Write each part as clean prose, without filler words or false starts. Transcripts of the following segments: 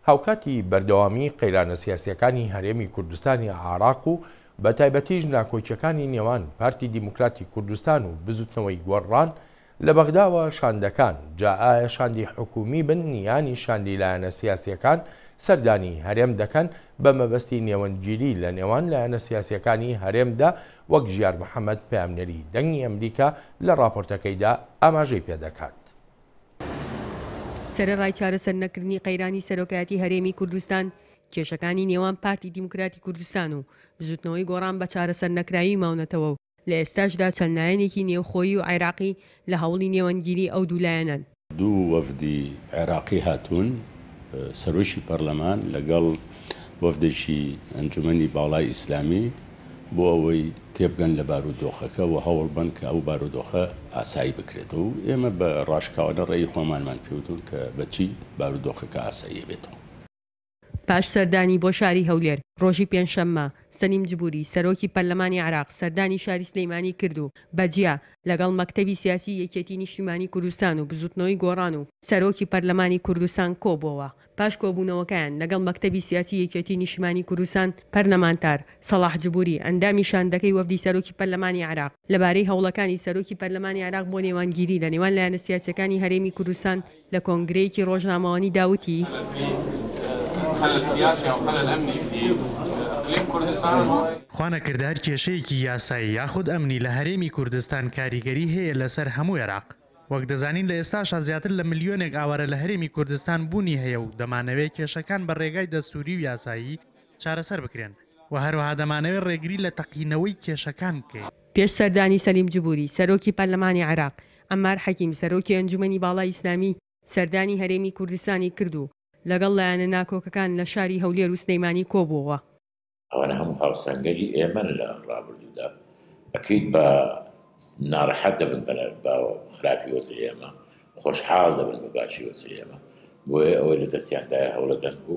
هاوکاتی بەردەوامی قەیرانە سیاسییەکانی هەرێمی کوردستانی عێراق و بەتایبەتیش ناکۆکییەکانی نێوان پارتی دیموکراتی کوردستان و بزوتنەوەی گۆڕان لە بەغداوە شاندەکان، جا ئایا شاندی حکومی بن یانی شاندی لایەنە سیاسییەکان سەردانی هەرێم دەکەن بە مەبەستی نێوەندگیری لە نێوان لایەنە سیاسییەکانی هەرێمدا وەک ژیار محەمەد پەیامنێری دەنگی ئەمریکا لە ڕاپۆرتەکەیدا ئاماژەی پێدەکات. سەرەڕای چارەسەر نەکردنی قەیرانی سەرۆکایەتی هەرێمی کوردستان، کێشەکانی نێوان پارتی دیموکراتی کوردستان و بزوتنەوەی گۆڕان بە چارەسەر نەکراوی ماونەتەوە و لە ئێستاشدا چەند لایەنێکی نێوخۆیی و عێراقی لە هەوڵی نێوەندگیری ئەو دوو لایەنەن. دوو وەفدی عێراقی هاتوون، سەرۆکی پەرلەمان لەگەڵ وەفدێکی ئەنجومەنی باڵای ئیسلامی بۆ ئەوەی تێبگەن لە بارودۆخەکە و هەوڵبەن کە ئەو بارودۆخە ئاسایی بکرێتەوە و ئێمە بە ڕاشکاوانە ڕێی خۆمانمان پێوتوون کە بە چی بارودۆخەکە ئاسایی ئەبێتەوە. پاش سەردانی بۆ شاری هەولێر، ڕۆژی پێنجشەممە، سەلیم جبوری، سەرۆکی پەرلەمانی عێراق سەردانی شاری سلیمانی کرد و بە جیا لەگەڵ مەکتەبی سیاسی یەکێتی نیشتیمانی کوردستان و بزوتنەوەی گۆڕان و سەرۆکی پەرلەمانی کوردستان کۆبوەوە. پاش کۆبوونەوەکەیان لەگەڵ مەکتەبی سیاسی یەکێتی نیشتمانی کوردستان، پەرلەمانتار، سەڵاح جبوری، ئەندامی شاندەکەی وەفدی سەرۆکی پەرلەمانی عێراق، لەبارەی هەوڵەکانی سەرۆکی پەرلەمانی عێراق بۆ نێوانگیری لە نێوان لایەنە سیاسیەکانی هەرێمی کوردستان لە کۆنگرەیەکی ڕۆژنامەوانیدا وتی، خوانەکردە هەر کێشەیەکی یاسایی یاخود ئەمنی لە هەرێمی کوردستان کاریگەری هەیە لەسەر هەموو عێراق. وەک دەزانین لە ئێستاشا زیاتر لە ملیۆنێک ئاوارە لە هەرێمی کوردستان بوونی هەیە و دەمانەوێ کێشەکان بە رێگای دەستووری و یاسایی چارەسەر بکرێن و هەروەها دەمانەوێ رێگری لە تەقینەوەی کێشەکان بکەین. پێش سەردانی سەلیم جبوری، سەرۆکی پەرلەمانی عێراق، عەمار حەکیم، سەرۆکی ئەنجومەنی باڵای ئیسلامی سەردانی هەرێمی کوردستانی کرد و لەگەڵ لایەنە ناکۆکەکان لە شاری هەولێر و سلەیمانی کۆبووەوە. ئەوانە هەموو هاوسەنگەری ئێمەن لە ڕابردوودا، ئەکید بە ناڕەحەت دەبن بە خراپی وەزعی ئێمە، خۆشحاڵ دەبن بە باشی وەزعی ئێمە، بۆیە ئەوەی لە دەستیاندایە هەوڵەدەن بۆ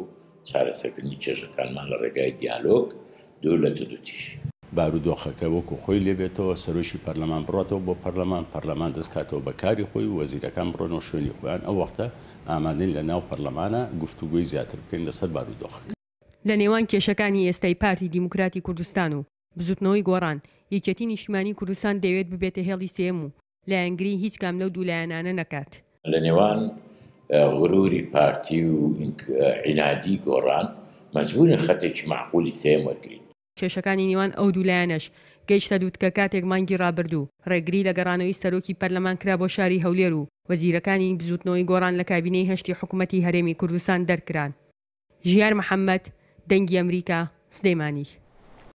چارەسەرکردنی کێشەکانمان لە ڕێگای دیالۆگ دوور لە توندوتیژی. بارودۆخەکە وەکو خۆی لێبێتەوە، سەرۆکی پەرلەمان بڕاتەوە بۆ پەرلەمان، پەرلەمان دەست کاتەوە بە کاری خۆی و وەزیرەکان بڕۆنەوە شوێنی خۆیان، ئەو وەختە ئامادەین لە ناو پەرلەمانا گفتوگۆی زیاتر بکەین لەسەر بارودۆخەکە. لە نێوان کێشەکانی ئێستای پارتی دیموکراتی کوردستان و بزوتنەوەی گۆڕان، یەکێتی نیشتیمانی کوردستان دەیەوێت ببێتە هێڵی سێیەم و لایەنگریی هیچ کام لەو دوو لایەنانە نەکات. لە نێوان غروری پارتی و عینادی گۆڕان مەجبورین خەتێکی مەعقولی سێیەم وەرگرین. کێشەکانی نێوان ئەو دوو لایەنەش گەیشتە لوتکە کاتێک مانگی رابردوو رێگری لە گەڕانەوەی سەرۆکی پەرلەمان کرا بۆ شاری هەولێر و وەزیرەکانی بزوتنەوەی گۆڕان لە کابینەی هەشتی حکومەتی هەرێمی کوردستان دەرکران. ژیار محەمەد، دەنگی ئەمریکا، سلێمانی.